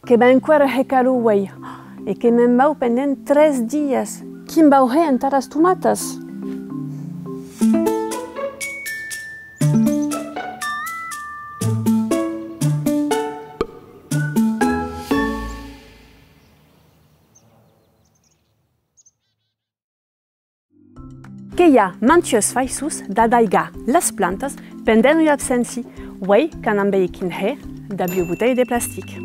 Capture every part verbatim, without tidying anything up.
Que va enqüèra hèr calor uèi, e que me'n vau pendent tres dias. Quin vau hèr entà las tomatas? Que i a mantuas faiçons d'adaigar las plantas pendent ua abséncia. Uèi qu'anam veir quin hèr dab ua botelha de plastic.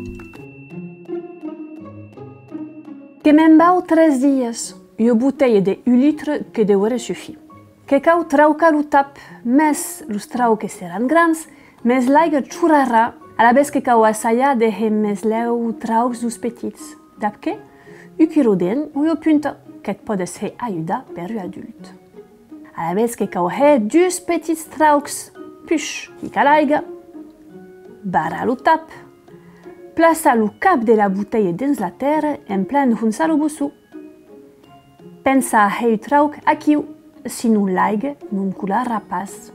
Que me'n vau tres dias, ua botelha de un litre que deurà sufir. Que cau traucar lo tap, mès los traucs que seràn grans, mès l'aiga chorrarà, alavetz que cau assajar de hèr mès lèu traucs dus petits. Dab qué? Un quirodent o ua punta, que't pòdes hèr ajudar per un adult. Alavetz que cau hèr dus petits traucs, puish hicar l'aiga, barrar lo tap, plaçar lo cap de la botelha dens la tèrra en plan honçar lo boçon. Pensa a hèr un trauc aquiu, sinon l'aiga non colarà pas.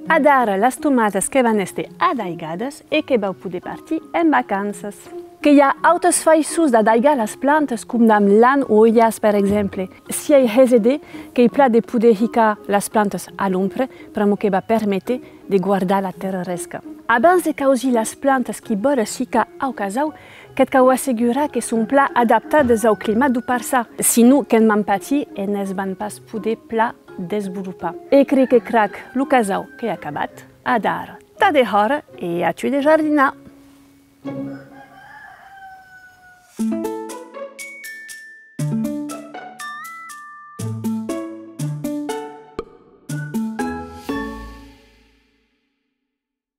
Adara las tomatas que van èster adaigadas e que vau poder partir en vacanças. Que i a autas faiçons d'adaigar las plantas, com damb l'an o eth jaç, per exemple. Sièi hèsede, qu'ei plan de poder hicar las plantas a l'ombra, pr'amor que va perméter de guardar la tèrra hresca. Abans de causir las plantas qui vòles hicar au casau, que't cau assegurar que son plan adaptadas au climat deu parçan, sinon que'n van patir e ne's van pas poder plan desvolopar. E cric e crac, lo casau qu'ei acabat. Adara, tà dehòra e a tu de jardinar!